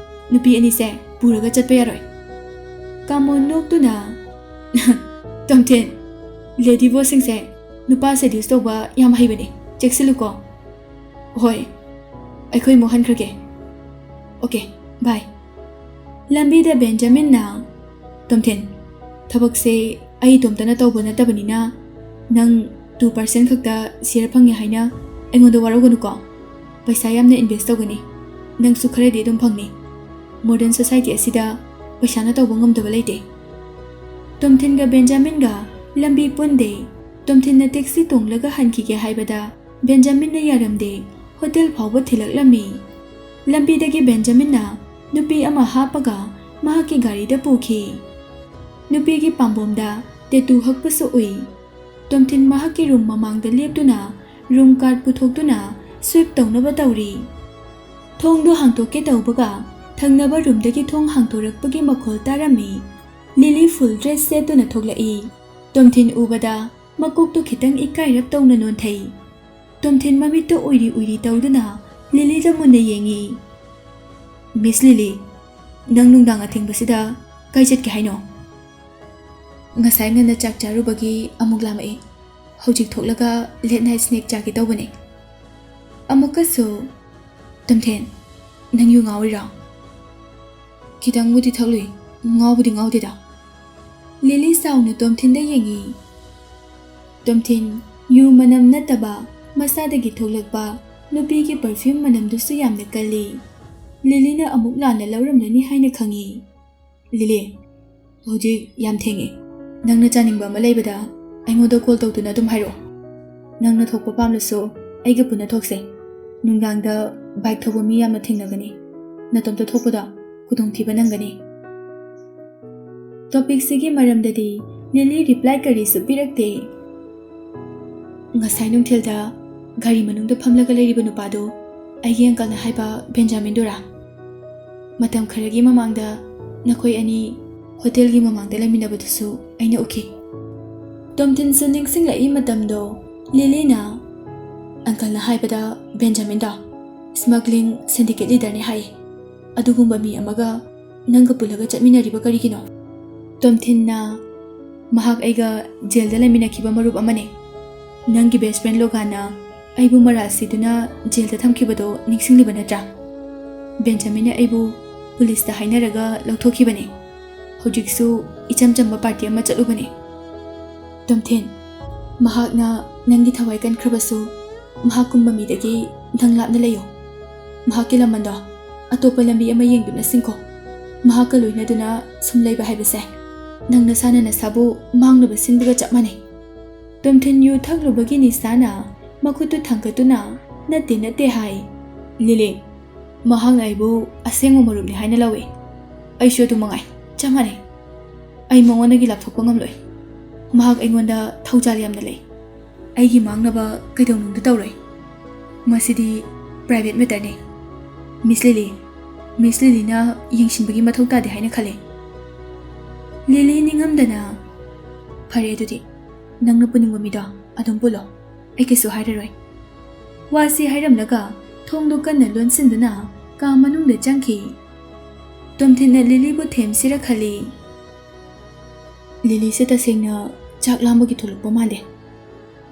ꯅꯨꯄꯤ ꯑꯅꯤꯁꯦ ꯄꯨꯔꯒ ꯆꯠꯄ ꯌꯥꯔꯣꯏ꯫" ꯀꯥꯃꯣꯟ ꯅꯣꯛꯇꯨꯅ, "ꯇꯣꯝꯊꯤꯟ, lady bossꯁꯤꯡꯁꯦ ꯅꯨꯄꯥ seduce ꯇꯧꯕ ꯌꯥꯝ ꯍꯩꯕꯅꯦ, ꯆꯦꯛꯁꯤꯜꯂꯨꯀꯣ꯫" "ꯍꯣꯏ, ꯑꯩꯈꯣꯏ ꯑꯃꯨꯛ ꯍꯟꯈ꯭ꯔꯒꯦ꯫ Okay, bye꯫" ꯂꯝꯕꯤꯗ ꯕꯦꯟꯖꯥꯃꯤꯟꯅ, "ꯇꯣꯝꯊꯤꯟ, ꯊꯕꯛꯁꯦ ꯑꯩ ꯏꯇꯣꯝꯇꯅ ꯇꯧꯕ ꯅꯠꯇꯕꯅꯤꯅ ꯅꯪ two percent ꯈꯛꯇ share ꯐꯪꯉꯦ ꯍꯥꯏꯅ ꯑꯩꯉꯣꯟꯗ ꯋꯥꯔꯧꯒꯅꯨꯀꯣ꯫ ꯄꯩꯁꯥ ꯌꯥꯝꯅ invest ꯇꯧꯒꯅꯤ, ꯅꯪꯁꯨ ꯈꯔꯗꯤ ꯑꯗꯨꯝ ꯐꯪꯅꯤ꯫ Modern society ꯑꯁꯤꯗ ꯄꯩꯁꯥꯅ ꯇꯧꯕ ꯉꯝꯗꯕ ꯂꯩꯇꯦ꯫" ꯇꯣꯝꯊꯤꯟꯒ ꯕꯦꯟꯖꯥꯃꯤꯟꯒ ꯂꯝꯕꯤ ꯄꯨꯟꯗꯦ꯫ ꯇꯣꯝꯊꯤꯟꯅ taxi ꯇꯣꯡꯂꯒ ꯍꯟꯈꯤꯒꯦ ꯍꯥꯏꯕꯗ ꯕꯦꯟꯖꯥꯃꯤꯟꯅ ꯌꯥꯔꯝꯗꯦ꯫ ꯍꯣꯇꯦꯜ ꯐꯥꯎꯕ ꯊꯤꯜꯂꯛꯂꯝꯃꯤ꯫ ꯂꯝꯕꯤꯗꯒꯤ ꯕꯦꯟꯖꯥꯃꯤꯟꯅ ꯅꯨꯄꯤ ꯑꯃ ꯍꯥꯞꯄꯒ ꯃꯍꯥꯛꯀꯤ ꯒꯥꯔꯤꯗ ꯄꯨꯈꯤ꯫ ꯅꯨꯄꯤꯒꯤ ꯄꯥꯝꯕꯣꯝꯗ tattoo ꯍꯛꯄꯁꯨ ꯎꯏ꯫ ꯇꯣꯝꯊꯤꯟ ꯃꯍꯥꯛꯀꯤ room ꯃꯃꯥꯡꯗ ꯂꯦꯞꯇꯨꯅ room card ꯄꯨꯊꯣꯛꯇꯨꯅ sweep ꯇꯧꯅꯕ ꯇꯧꯔꯤ꯫ ꯊꯣꯡꯗꯨ ꯍꯥꯡꯗꯣꯛꯀꯦ ꯇꯧꯕꯒ ꯊꯪꯅꯕ roomꯗꯒꯤ ꯊꯣꯡ ꯍꯥꯡꯗꯣꯔꯛꯄꯒꯤ ꯃꯈꯣꯜ ꯇꯥꯔꯝꯃꯤ꯫ ꯂꯤꯂꯤ full dress ꯁꯦꯠꯇꯨꯅ ꯊꯣꯛꯂꯛꯏ꯫ ꯇꯣꯝꯊꯤꯟ ꯎꯕꯗ ꯃꯀꯣꯛꯇꯨ ꯈꯤꯇꯪ ꯏꯀꯥꯏꯔꯞ ꯇꯧꯅ ꯅꯣꯟꯊꯩ꯫ ꯇꯣꯝꯊꯤꯟ ꯃꯃꯤꯠꯇꯨ ꯎꯏꯔꯤ ꯎꯏꯔꯤ ꯇꯧꯗꯨꯅ ꯂꯤꯂꯤꯗ ꯃꯨꯟꯅ ꯌꯦꯡꯉꯤ꯫ "Miss ꯂꯤꯂꯤ, ꯅꯪ ꯅꯨꯡꯗꯥꯡ ꯑꯊꯦꯡꯕꯁꯤꯗ ꯀꯥꯏ ꯆꯠꯀꯦ ꯍꯥꯏꯅꯣ?" "ꯉꯁꯥꯏ ꯉꯟꯅ ꯆꯥꯛ ꯆꯥꯔꯨꯕꯒꯤ ꯑꯃꯨꯛ ꯂꯥꯝꯃꯛꯏ꯫ ꯍꯧꯖꯤꯛ ꯊꯣꯛꯂꯒ late night snack ꯆꯥꯒꯦ ꯇꯧꯕꯅꯦ꯫" ꯑꯃꯨꯛꯀꯁꯨ, "ꯇꯣꯝꯊꯤꯟ, ꯅꯪ ꯌꯨ ꯉꯥꯎꯔꯤꯔꯣ?" "ꯈꯤꯇꯪꯕꯨꯗꯤ ꯊꯛꯂꯨꯏ, ꯉꯥꯎꯕꯨꯗꯤ ꯉꯥꯎꯗꯦꯗ꯫" ꯂꯤꯂꯤ ꯁꯥꯎꯅ ꯇꯣꯝꯊꯤꯟꯗ ꯌꯦꯡꯉꯤ꯫ ꯇꯣꯝꯊꯤꯟ, ꯌꯨ ꯃꯅꯝ ꯅꯠꯇꯕ ꯃꯁꯥꯗꯒꯤ ꯊꯣꯛꯂꯛꯄ ꯅꯨꯄꯤꯒꯤ perfume ꯃꯅꯝꯗꯨꯁꯨ ꯌꯥꯝꯅ ꯀꯜꯂꯤ꯫ ꯂꯤꯂꯤꯅ ꯑꯃꯨꯛ ꯂꯥꯟꯅ ꯂꯧꯔꯝꯂꯅꯤ ꯍꯥꯏꯅ ꯈꯪꯉꯤ꯫ "ꯂꯤꯂꯤ, ꯍꯧꯖꯤꯛ ꯌꯥꯝ ꯊꯦꯡꯉꯦ꯫ ꯅꯪꯅ ꯆꯥꯅꯤꯡꯕ ꯑꯃ ꯂꯩꯕꯗ ꯑꯩꯉꯣꯟꯗ call ꯇꯧꯗꯨꯅ ꯑꯗꯨꯝ ꯍꯥꯏꯔꯛꯑꯣ꯫ ꯅꯪꯅ ꯊꯣꯛꯄ ꯄꯥꯝꯂꯁꯨ ꯑꯩꯒ ꯄꯨꯟꯅ ꯊꯣꯛꯁꯦ꯫ ꯅꯨꯡꯗꯥꯡꯗ bike ꯊꯧꯕ ꯃꯤ ꯌꯥꯝꯅ ꯊꯦꯡꯅꯒꯅꯤ꯫ ꯅꯇꯣꯝꯇ ꯊꯣꯛꯄꯗ ꯈꯨꯗꯣꯡꯊꯤꯕ ꯅꯪꯒꯅꯤ꯫" Topicꯁꯤꯒꯤ ꯃꯔꯝꯗꯗꯤ ꯂꯤꯂꯤ reply ꯀꯔꯤꯁꯨ ꯄꯤꯔꯛꯇꯦ꯫ ꯉꯁꯥꯏ ꯅꯨꯡꯊꯤꯜꯗ ꯒꯥꯔꯤ ꯃꯅꯨꯡꯗ ꯐꯝꯂꯒ ꯂꯩꯔꯤꯕ ꯅꯨꯄꯥꯗꯣ ꯑꯩꯒꯤ ꯑꯪꯀꯜꯅ ꯍꯥꯏꯕ ꯕꯦꯟꯖꯥꯃꯤꯟꯗꯨꯔꯥ? ꯃꯇꯝ ꯈꯔꯒꯤ ꯃꯃꯥꯡꯗ ꯅꯈꯣꯏ ꯑꯅꯤ ꯍꯣꯇꯦꯜꯒꯤ ꯃꯃꯥꯡꯗ ꯂꯩꯃꯤꯟꯅꯕꯗꯨꯁꯨ ꯑꯩꯅ ꯎꯈꯤ꯫ ꯇꯣꯝꯊꯤꯟꯁꯨ ꯅꯤꯡꯁꯤꯡꯂꯛꯏ ꯃꯇꯝꯗꯣ꯫ ꯂꯤꯂꯤꯅ, "ꯑꯪꯀꯜꯅ ꯍꯥꯏꯕꯗ ꯕꯦꯟꯖꯥꯃꯤꯟꯗꯣ ꯁ꯭ꯃꯒ꯭ꯂꯤꯡ ꯁꯤꯟꯗꯤꯀꯦꯠ ꯂꯤꯗꯔꯅꯤ ꯍꯥꯏ꯫ ꯑꯗꯨꯒꯨꯝꯕ ꯃꯤ ꯑꯃꯒ ꯅꯪꯒ ꯄꯨꯜꯂꯒ ꯆꯠꯃꯤꯟꯅꯔꯤꯕ ꯀꯔꯤꯒꯤꯅꯣ?" ꯇꯣꯝꯊꯤꯟꯅ, "ꯃꯍꯥꯛ ꯑꯩꯒ ꯖꯦꯜꯗ ꯂꯩꯃꯤꯟꯅꯈꯤꯕ ꯃꯔꯨꯞ ꯑꯃꯅꯤ꯫ ꯅꯪꯒꯤ ꯕꯦꯁ ꯐ꯭ꯔꯦꯟ ꯂꯣꯒꯥꯟꯅ ꯑꯩꯕꯨ ꯃꯔꯥꯜ ꯁꯤꯗꯨꯅ ꯖꯦꯜꯗ ꯊꯝꯈꯤꯕꯗꯣ ꯅꯤꯡꯁꯤꯡꯂꯤꯕ ꯅꯠꯇ꯭ꯔꯥ? ꯕꯦꯟꯖꯥꯃꯤꯟꯅ ꯑꯩꯕꯨ ꯄꯨꯂꯤꯁꯇ ꯍꯥꯏꯅꯔꯒ ꯂꯧꯊꯣꯛꯈꯤꯕꯅꯤ꯫ ꯍꯧꯖꯤꯛꯁꯨ ꯏꯆꯝ ꯆꯝꯕ ꯄꯥꯔꯇꯤ ꯑꯃ ꯆꯠꯂꯨꯕꯅꯤ꯫" ꯇꯣꯝꯊꯤꯟ, ꯃꯍꯥꯛꯅ ꯅꯪꯒꯤ ꯊꯋꯥꯏ ꯀꯟꯈ꯭ꯔꯕꯁꯨ, ꯃꯍꯥꯛꯀꯨꯝꯕ ꯃꯤꯗꯒꯤ ꯅꯪ ꯂꯥꯞꯅ ꯂꯩꯌꯨ꯫ ꯃꯍꯥꯛꯀꯤ ꯂꯃꯟꯗꯣ ꯑꯇꯣꯞꯄ ꯂꯝꯕꯤ ꯑꯃ ꯌꯦꯡꯗꯨꯅ ꯁꯤꯡꯈꯣ꯫ ꯃꯍꯥꯛꯀ ꯂꯣꯏꯅꯗꯨꯅ ꯁꯨꯝ ꯂꯩꯕ ꯍꯥꯏꯕꯁꯦ ꯅꯪ ꯅꯁꯥꯅ ꯅꯁꯥꯕꯨ ꯃꯥꯡꯅꯕ ꯁꯤꯟꯕꯒ ꯆꯞ ꯃꯥꯟꯅꯩ꯫ ꯇꯣꯝꯊꯤꯟ ꯌꯨ ꯊꯛꯂꯨꯕꯒꯤ ꯅꯤꯁꯥꯅ ꯃꯈꯨꯠꯇꯨ ꯊꯥꯡꯒꯠꯇꯨꯅ, "ꯅꯠꯇꯦ, ꯅꯠꯇꯦ," ꯍꯥꯏ꯫ "ꯂꯤꯂꯤ, ꯃꯍꯥꯛꯅ ꯑꯩꯕꯨ ꯑꯁꯦꯡꯕ ꯃꯔꯨꯞꯅꯤ ꯍꯥꯏꯅ ꯂꯧꯏ꯫ ꯑꯩꯁꯨ ꯑꯗꯨ ꯃꯉꯥꯏ, ꯆꯞ ꯃꯥꯟꯅꯩ꯫ ꯑꯩ ꯃꯉꯣꯟꯗꯒꯤ ꯂꯥꯞꯊꯣꯛꯄ ꯉꯝꯂꯣꯏ꯫ ꯃꯍꯥꯛ ꯑꯩꯉꯣꯟꯗ ꯊꯧꯖꯥꯜ ꯌꯥꯝꯅ ꯂꯩ꯫ ꯑꯩꯒꯤ ꯃꯥꯡꯅꯕ ꯀꯩꯗꯧꯅꯨꯡꯗ ꯇꯧꯔꯣꯏ꯫ ꯃꯁꯤꯗꯤ ꯄ꯭ꯔꯥꯏꯚꯦꯠ ꯃꯦꯇꯔꯅꯤ꯫ ꯃꯤꯁ ꯂꯤꯂꯤ, ꯃꯤꯁ ꯂꯤꯂꯤꯅ ꯌꯦꯡꯁꯤꯟꯕꯒꯤ ꯃꯊꯧ ꯇꯥꯗꯦ ꯍꯥꯏꯅ ꯈꯜꯂꯤ꯫" ꯂꯤꯂꯤ ꯅꯤꯡꯉꯝꯗꯅ, "ꯐꯔꯦ ꯑꯗꯨꯗꯤ, ꯅꯪꯅ ꯄꯨꯅꯤꯡꯕ ꯃꯤꯗꯣ ꯑꯗꯨꯝ ꯄꯨꯂꯣ꯫ ꯑꯩ ꯀꯩꯁꯨ ꯍꯥꯏꯔꯔꯣꯏ꯫" ꯋꯥꯁꯤ ꯍꯥꯏꯔꯝꯂꯒ ꯊꯣꯡꯗꯨ ꯀꯟꯅ ꯂꯣꯟꯁꯤꯟꯗꯨꯅ ꯀꯥ ꯃꯅꯨꯡꯗ ꯆꯪꯈꯤ꯫ ꯇꯣꯝꯊꯤꯟꯅ ꯂꯤꯂꯤꯕꯨ ꯊꯦꯝꯁꯤꯔ ꯈꯜꯂꯤ꯫ ꯂꯤꯂꯤꯁꯦ ꯇꯁꯦꯡꯅ ꯆꯥꯛ ꯂꯥꯝꯕꯒꯤ ꯊꯣꯛꯂꯛꯄ ꯃꯥꯜꯂꯦ꯫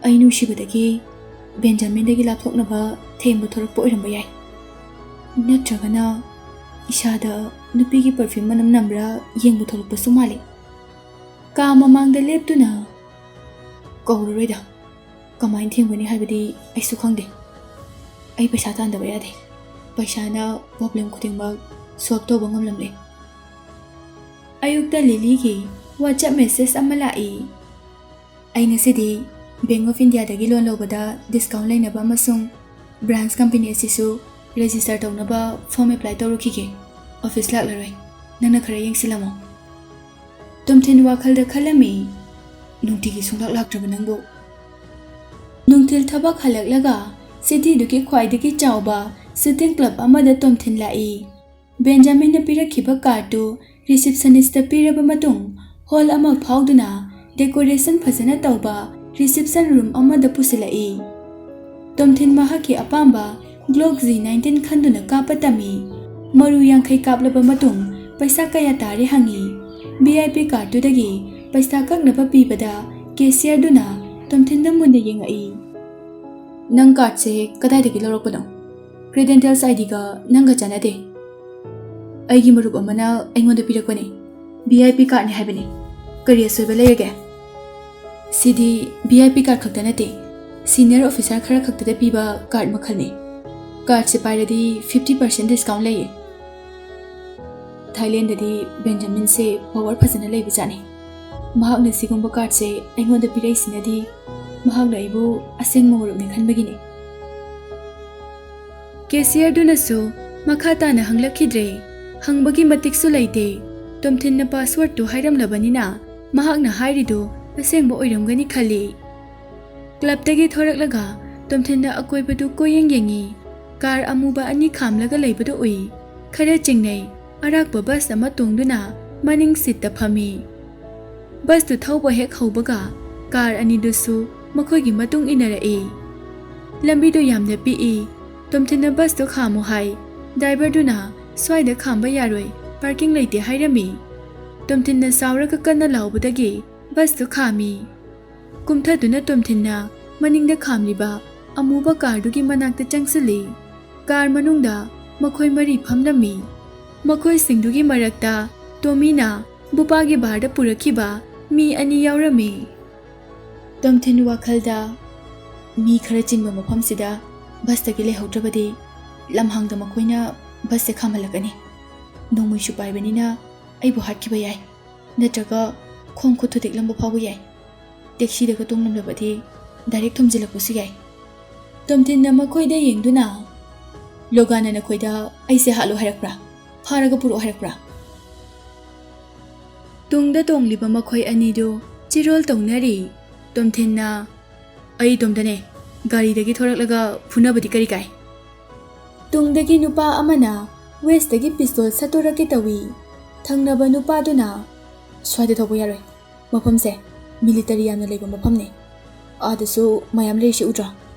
ꯑꯩ ꯅꯨꯡꯁꯤꯕꯗꯒꯤ ꯕꯦꯟꯖꯥꯃꯤꯟꯗꯒꯤ ꯂꯥꯞꯊꯣꯛꯅꯕ ꯊꯦꯝꯕ ꯊꯣꯛꯂꯛꯄ ꯑꯣꯏꯔꯝꯕ ꯌꯥꯏ꯫ ꯅꯠꯇ꯭ꯔꯒꯅ ꯏꯁꯥꯗ ꯅꯨꯄꯤꯒꯤ ꯄꯔꯐ꯭ꯌꯨꯝ ꯃꯅꯝ ꯅꯝꯕ꯭ꯔꯥ ꯌꯦꯡꯕ ꯊꯣꯛꯂꯛꯄꯁꯨ ꯃꯥꯜꯂꯤ꯫ ꯀꯥ ꯃꯃꯥꯡꯗ ꯂꯦꯞꯇꯨꯅ, "ꯀꯧꯔꯔꯣꯏꯗ, ꯀꯃꯥꯏꯅ ꯊꯦꯝꯒꯅꯤ ꯍꯥꯏꯕꯗꯤ ꯑꯩꯁꯨ ꯈꯪꯗꯦ꯫ ꯑꯩ ꯄꯩꯁꯥ ꯇꯥꯟꯗꯕ ꯌꯥꯗꯦ꯫ ꯄꯩꯁꯥꯅ ꯄ꯭ꯔꯣꯕ꯭ꯂꯦꯝ ꯈꯨꯗꯤꯡꯃꯛ ꯁꯣꯜꯕ ꯇꯧꯕ ꯉꯝꯂꯝꯂꯦ꯫" ꯑꯌꯨꯛꯇ ꯂꯤꯂꯤꯒꯤ WhatsApp ꯃꯦꯁꯦꯖ ꯑꯃ ꯂꯥꯛꯏ꯫ "ꯑꯩ ꯉꯁꯤꯗꯤ Bank of Indiaꯗꯒꯤ ꯂꯣꯟ ꯂꯧꯕꯗ ꯗꯤꯁꯀꯥꯎꯟ ꯂꯩꯅꯕ ꯑꯃꯁꯨꯡ ꯕ꯭ꯔꯥꯟꯁ ꯀꯝꯄꯅꯤ ꯑꯁꯤꯁꯨ ꯔꯦꯖꯤꯁꯇꯔ ꯇꯧꯅꯕ ꯐꯣꯔꯝ ꯑꯦꯄ꯭ꯂꯥꯏ ꯇꯧꯔꯨꯈꯤꯒꯦ꯫ ꯑꯣꯐꯤꯁ ꯂꯥꯛꯂꯔꯣꯏ꯫ ꯅꯪꯅ ꯈꯔ ꯌꯦꯡꯁꯤꯜꯂꯝꯃꯣ꯫" ꯇꯣꯝꯊꯤꯟ ꯋꯥꯈꯜꯗ ꯈꯜꯂꯝꯃꯤ, "ꯅꯨꯡꯇꯤꯒꯤ ꯁꯨꯡꯂꯥꯛ ꯂꯥꯛꯇ꯭ꯔꯕ ꯅꯪꯕꯨ?" ꯅꯨꯡꯊꯤꯜ ꯊꯕꯛ ꯍꯜꯂꯛꯂꯒ ꯁꯤꯇꯤꯗꯨꯒꯤ ꯈ꯭ꯋꯥꯏꯗꯒꯤ ꯆꯥꯎꯕ ꯁꯨꯇꯤꯡ ꯀ꯭ꯂꯕ ꯑꯃꯗ ꯇꯣꯝꯊꯤꯟ ꯂꯥꯛꯏ꯫ ꯕꯦꯟꯖꯥꯃꯤꯟꯅ ꯄꯤꯔꯛꯈꯤꯕ ꯀꯥꯔꯗꯇꯨ ꯔꯤꯁꯤꯞꯁꯅꯤꯁꯇ ꯄꯤꯔꯕ ꯃꯇꯨꯡ, ꯍꯣꯜ ꯑꯃ ꯐꯥꯎꯗꯨꯅ ꯗꯦꯀꯣꯔꯦꯁꯟ ꯐꯖꯅ ꯇꯧꯕ ꯔꯤꯁꯤꯞꯁꯟ ꯔꯨꯝ ꯑꯃꯗ ꯄꯨꯁꯤꯜꯂꯛꯏ꯫ ꯇꯣꯝꯊꯤꯟ ꯃꯍꯥꯛꯀꯤ ꯑꯄꯥꯝꯕ ꯒ꯭ꯂꯣꯛ ꯖꯤ ꯅꯥꯏꯟꯇꯤꯟ ꯈꯟꯗꯨꯅ ꯀꯥꯞꯄ ꯇꯝꯃꯤ꯫ ꯃꯔꯨ ꯌꯥꯡꯈꯩ ꯀꯥꯞꯂꯕ ꯃꯇꯨꯡ ꯄꯩꯁꯥ ꯀꯌꯥ ꯇꯥꯔꯦ ꯍꯪꯉꯤ꯫ ꯚꯤ ꯑꯥꯏ ꯄꯤ ꯀꯥꯔꯗꯇꯨꯗꯒꯤ ꯄꯩꯁꯥ ꯀꯛꯅꯕ ꯄꯤꯕꯗ ꯀꯦꯁꯤꯌꯔꯗꯨꯅ ꯇꯣꯝꯊꯤꯟꯗ ꯃꯨꯟꯅ ꯌꯦꯡꯉꯛꯏ꯫ "ꯅꯪ ꯀꯥꯔꯗꯁꯦ ꯀꯗꯥꯏꯗꯒꯤ ꯂꯧꯔꯛꯄꯅꯣ? ꯀ꯭ꯔꯤꯗꯦꯟꯇꯦꯜꯁ ꯑꯥꯏ ꯗꯤꯒ ꯅꯪꯒ ꯆꯥꯟꯅꯗꯦ꯫ ꯑꯩꯒꯤ ꯃꯔꯨꯞ ꯑꯃꯅ ꯑꯩꯉꯣꯟꯗ ꯄꯤꯔꯛꯄꯅꯤ꯫ ꯚꯤ ꯑꯥꯏ ꯄꯤ ꯀꯥꯔꯗꯅꯤ ꯍꯥꯏꯕꯅꯤ꯫ ꯀꯔꯤ ꯑꯁꯣꯏꯕ ꯂꯩꯔꯒꯦ?" "ꯁꯤꯗꯤ ꯚꯤ ꯑꯥꯏ ꯄꯤ ꯀꯥꯔꯗ ꯈꯛꯇ ꯅꯠꯇꯦ, ꯁꯤꯅꯤꯌꯔ ꯑꯣꯐꯤꯁꯥꯔ ꯈꯔ ꯈꯛꯇꯗ ꯄꯤꯕ ꯀꯥꯔꯗ ꯃꯈꯜꯅꯤ꯫ ꯀꯥꯔꯗꯁꯦ ꯄꯥꯏꯔꯗꯤ ꯐꯤꯐꯇꯤ ꯄꯥꯔꯁꯦꯟ ꯗꯤꯁꯀꯥꯎꯟ ꯂꯩꯌꯦ꯫" ꯊꯥꯏꯂꯦꯟꯗꯗꯤ ꯕꯦꯟꯖꯥꯃꯤꯟꯁꯦ ꯄꯋꯥꯔ ꯐꯖꯅ ꯂꯩꯕꯖꯥꯠꯅꯤ꯫ ꯃꯍꯥꯛꯅ ꯁꯤꯒꯨꯝꯕ ꯀꯥꯔꯗꯁꯦ ꯑꯩꯉꯣꯟꯗ ꯄꯤꯔꯛꯏꯁꯤꯅꯗꯤ ꯃꯍꯥꯛꯅ ꯑꯩꯕꯨ ꯑꯁꯦꯡꯕ ꯃꯔꯨꯞꯅꯤ ꯈꯟꯕꯒꯤꯅꯤ꯫ ꯀꯦꯁꯤꯌꯔꯗꯨꯅꯁꯨ ꯃꯈꯥ ꯇꯥꯅ ꯍꯪꯂꯛꯈꯤꯗ꯭ꯔꯦ꯫ ꯍꯪꯕꯒꯤ ꯃꯇꯤꯛꯁꯨ ꯂꯩꯇꯦ꯫ ꯇꯣꯝꯊꯤꯟꯅ ꯄꯥꯁꯋꯥꯔꯗꯇꯨ ꯍꯥꯏꯔꯝꯂꯕꯅꯤꯅ ꯃꯍꯥꯛꯅ ꯍꯥꯏꯔꯤꯗꯨ ꯑꯁꯦꯡꯕ ꯑꯣꯏꯔꯝꯒꯅꯤ ꯈꯜꯂꯤ꯫ ꯀ꯭ꯂꯕꯇꯒꯤ ꯊꯣꯔꯛꯂꯒ ꯇꯣꯝꯊꯤꯟꯅ ꯑꯀꯣꯏꯕꯗꯨ ꯀꯣꯏꯌꯦꯡ ꯌꯦꯡꯉꯤ꯫ ꯀꯥꯔ ꯑꯃꯨꯕ ꯑꯅꯤ ꯈꯥꯝꯂꯒ ꯂꯩꯕꯗꯨ ꯎꯏ꯫ ꯈꯔ ꯆꯤꯡꯅꯩ꯫ ꯑꯔꯥꯛꯄ ꯕꯁ ꯑꯃ ꯇꯣꯡꯗꯨꯅ ꯃꯅꯤꯡ ꯁꯤꯠꯇ ꯐꯝꯃꯤ꯫ ꯕꯁꯇꯨ ꯊꯧꯕ ꯍꯦꯛ ꯍꯧꯕꯒ ꯀꯥꯔ ꯑꯅꯤꯗꯨꯁꯨ ꯃꯈꯣꯏꯒꯤ ꯃꯇꯨꯡ ꯏꯟꯅꯔꯛꯏ꯫ ꯂꯝꯕꯤꯗꯨ ꯌꯥꯝꯅ ꯄꯤꯛꯏ꯫ ꯇꯣꯝꯊꯤꯟꯅ ꯕꯁꯇꯨ ꯈꯥꯝꯃꯨ ꯍꯥꯏ꯫ ꯗ꯭ꯔꯥꯏꯚꯔꯗꯨꯅ "ꯁ꯭ꯋꯥꯏꯗ ꯈꯥꯝꯕ ꯌꯥꯔꯣꯏ, ꯄꯥꯔꯀꯤꯡ ꯂꯩꯇꯦ" ꯍꯥꯏꯔꯝꯃꯤ꯫ ꯇꯣꯝꯊꯤꯟꯅ ꯁꯥꯎꯔꯒ ꯀꯟꯅ ꯂꯥꯎꯕꯗꯒꯤ ꯕꯁꯇꯨ ꯈꯥꯝꯃꯤ꯫ ꯀꯨꯝꯊꯗꯨꯅ ꯇꯣꯝꯊꯤꯟꯅ ꯃꯅꯤꯡꯗ ꯈꯥꯝꯂꯤꯕ ꯑꯃꯨꯕ ꯀꯥꯔꯗꯨꯒꯤ ꯃꯅꯥꯛꯇ ꯆꯪꯁꯤꯜꯂꯤ꯫ ꯀꯥꯔ ꯃꯅꯨꯡꯗ ꯃꯈꯣꯏ ꯃꯔꯤ ꯐꯝꯂꯝꯃꯤ꯫ ꯃꯈꯣꯏꯁꯤꯡꯗꯨꯒꯤ ꯃꯔꯛꯇ ꯇꯣꯃꯤꯅ ꯕꯨꯄꯥꯒꯤ ꯕꯥꯔꯗ ꯄꯨꯔꯛꯈꯤꯕ ꯃꯤ ꯑꯅꯤ ꯌꯥꯎꯔꯝꯃꯤ꯫ ꯇꯣꯝꯊꯤꯟ ꯋꯥꯈꯜꯗ, "ꯃꯤ ꯈꯔ ꯆꯤꯟꯕ ꯃꯐꯝꯁꯤꯗ ꯕꯁꯇꯒꯤ ꯂꯩꯍꯧꯗ꯭ꯔꯕꯗꯤ ꯂꯝꯍꯥꯡꯗ ꯃꯈꯣꯏꯅ ꯕꯁꯁꯦ ꯈꯥꯝꯍꯜꯂꯛꯀꯅꯤ꯫ ꯅꯣꯡꯃꯩꯁꯨ ꯄꯥꯏꯕꯅꯤꯅ ꯑꯩꯕꯨ ꯍꯥꯠꯈꯤꯕ ꯌꯥꯏ, ꯅꯠꯇ꯭ꯔꯒ ꯈꯣꯡ ꯈꯨꯠ ꯊꯨꯗꯦꯛꯂꯝꯕ ꯐꯥꯎꯕ ꯌꯥꯏ꯫ ꯇꯦꯛꯁꯤꯗꯒ ꯇꯣꯡꯂꯝꯂꯕꯗꯤ ꯗꯥꯏꯔꯦꯛ ꯊꯣꯝꯖꯤꯜꯂꯛꯄꯁꯨ ꯌꯥꯏ꯫" ꯇꯣꯝꯊꯤꯟꯅ ꯃꯈꯣꯏꯗ ꯌꯦꯡꯗꯨꯅ, "ꯂꯣꯒꯥꯟꯅ ꯅꯈꯣꯏꯗ ꯑꯩꯁꯦ ꯍꯥꯠꯂꯣ ꯍꯥꯏꯔꯛꯄ꯭ꯔꯥ? ꯐꯥꯔꯒ ꯄꯨꯔꯛꯑꯣ ꯍꯥꯏꯔꯛꯄ꯭ꯔꯥ?" ꯇꯨꯡꯗ ꯇꯣꯡꯂꯤꯕ ꯃꯈꯣꯏ ꯑꯅꯤꯗꯨ ꯆꯤꯔꯣꯜ ꯇꯧꯅꯔꯤ꯫ ꯇꯣꯝꯊꯤꯟꯅ, "ꯑꯩ ꯏꯇꯣꯝꯇꯅꯦ, ꯒꯥꯔꯤꯗꯒꯤ ꯊꯣꯔꯛꯂꯒ ꯐꯨꯅꯕꯗꯤ ꯀꯔꯤ ꯀꯥꯏ? ꯇꯨꯡꯗꯒꯤ ꯅꯨꯄꯥ ꯑꯃꯅ ꯋꯦꯁꯇꯒꯤ ꯄꯤꯁꯇꯣꯜ ꯁꯠꯇꯣꯔꯛꯀꯦ ꯇꯧꯏ꯫ ꯊꯪꯅꯕ ꯅꯨꯄꯥꯗꯨꯅ, "ꯁ꯭ꯋꯥꯏꯗ ꯊꯧꯕ ꯌꯥꯔꯣꯏ꯫ ꯃꯐꯝꯁꯦ ꯃꯤꯂꯤꯇꯔꯤ ꯌꯥꯝꯅ ꯂꯩꯕ ꯃꯐꯝꯅꯦ꯫ ꯑꯥꯗꯁꯨ ꯃꯌꯥꯝ ꯂꯩꯔꯤꯁꯤ ꯎꯗ꯭ꯔꯣ?"